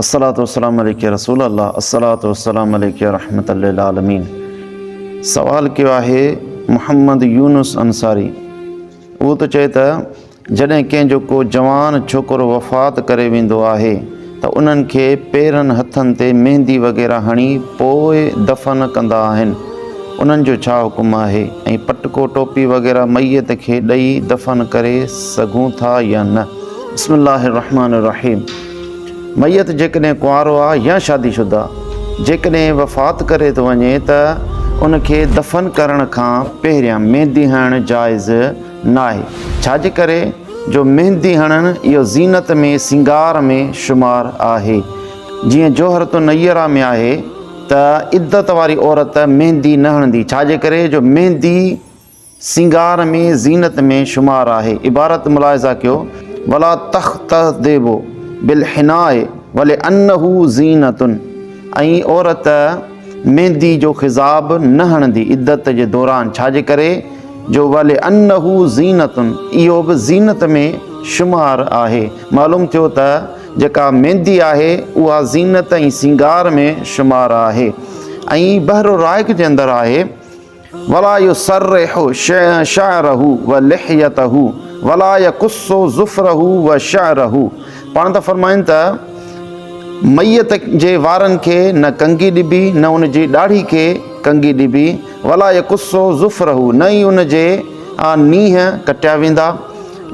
الصلوة والسلام عليک يا رسول الله الصلوة والسلام عليک يا رحمت للعالمين سوال ڪيو آهي محمد يونس انصاري اهو ٿو چئي ته جڏهن ڪنهن جو ڪو جوان ڇوڪرو وفات ڪري ويندو آهي ته انهن کي پيرن هٿن تي ميندي وغيره هڻي پوء دفن ڪندا آهن انهن جو ڇا حڪم آهي ۽ پٽڪو ٽوپي وغيره ميت کي ڏئي دفن ڪري سگهون ٿا يا نه؟ بسم الله الرحمن الرحيم ميت جيڪڏهن ڪنوارو آ يا شادي شده جيڪڏهن وفات ڪري ٿو وڃي ته ان کي دفن ڪرڻ کان پهريان ميندي هڻڻ جائز ناهي، ڇا جي ڪري جو ميندي هڻڻ اهو زينت ۾ سينگار ۾ شمار آهي. جيئن جوهرة النيره ۾ آهي ته عدت واري عورت ميندي نه هڻندي، ڇا جي ڪري جو ميندي سينگار ۾ زينت ۾ شمار آهي. عبارت ملاحظه ڪيو، ولا تختضب بالحناء ولانه زينة ۽ عورت ميندي جو خضاب نه هڻندي عدت جي دوران، ڇا جي ڪري جو ولانه زينة اهو به زينت ۾ شمار آهي. معلوم ٿيو ته جيڪا ميندي آهي اها زينت ۽ سينگار ۾ شمار آهي ۽ بحر الرائق جي اندر آهي ولا يسرح شعره ولحيته ولا يقص ظفره وشعره پاڻ ٿا فرمائن ته ميت جي وارن کي نه ڪنگي ڏبي نه ان جي ڏاڙهي کي ڪنگي ڏبي ولا يقص ظفره نه ئي ان جي نينهن ڪٽيا ويندا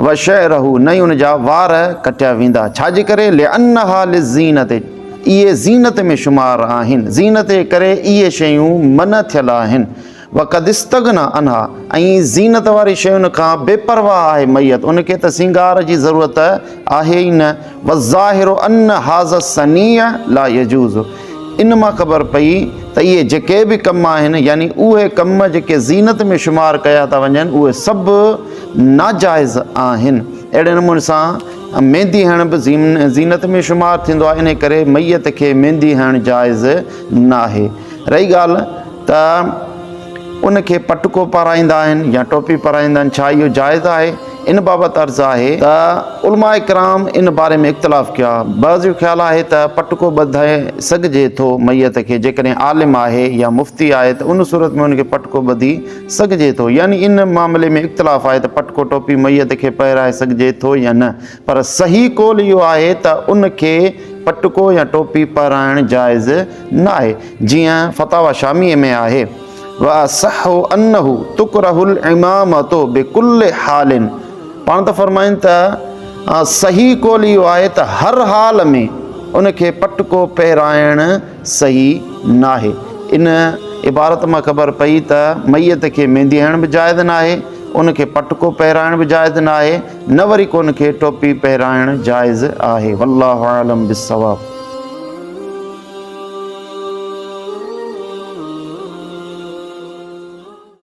وشعره نه ئي ان جا وار ڪٽيا ويندا ڇا جي ڪري لانها للزينت اهي زينت ۾ شمار آهن زينت جي ڪري اهي شيون منع ٿيل آهن وقد استغني عنها ۽ زينت واري شين کان بي پرواهه آهي ميت ان کي ته سينگار جي ضرورت آهي ئي نه والظاهر ان هذا الصنيع لا يجوز ان مان خبر پئي ته اهي جيڪي به ڪم آهن يعني اهي ڪم جيڪي زينت ۾ شمار ڪيا ٿا وڃن اهي سڀ ناجائز آهن اهڙي نموني سان ميندي هڻڻ به زينت ۾ شمار ٿيندو آهي انهي ڪري ميت کي ميندي هڻڻ جائز ناهي رهي ڳالهه ته ان کي پٽڪو پارائيندا آهن يا ٽوپي پارائيندا آهن ڇا اهو جائز آهي؟ ان بابت عرض آهي ته علماء ڪرام ان باري ۾ اختلاف ڪيو آهي. بعض جو خيال آهي ته پٽڪو ٻڌائي سگهجي ٿو ميت کي جيڪڏهن عالم آهي يا مفتي آهي ته ان صورت ۾ ان کي پٽڪو ٻڌي سگهجي ٿو يعني ان معاملي ۾ اختلاف آهي ته پٽڪو ٽوپي ميت کي پهرائي سگهجي ٿو يا نه پر صحيح قول اهو آهي ته ان کي پٽڪو يا ٽوپي پهرائڻ جائز ناهي جيئن فتاويٰ شاميء ۾ آهي، واصح انه تڪره العمامة بڪل حال پاڻ ٿا فرمائن ته صحيح قول اهو آهي ته هر حال ۾ ان کي پٽڪو پهرائڻ صحيح ناهي. ان عبارت مان خبر پئي ته ميت کي ميندي هڻڻ به جائز ناهي، ان کي پٽڪو پهرائڻ به جائز ناهي، نه وري ڪو ان کي ٽوپي پهرائڻ جائز آهي. والله اعلم بالصواب.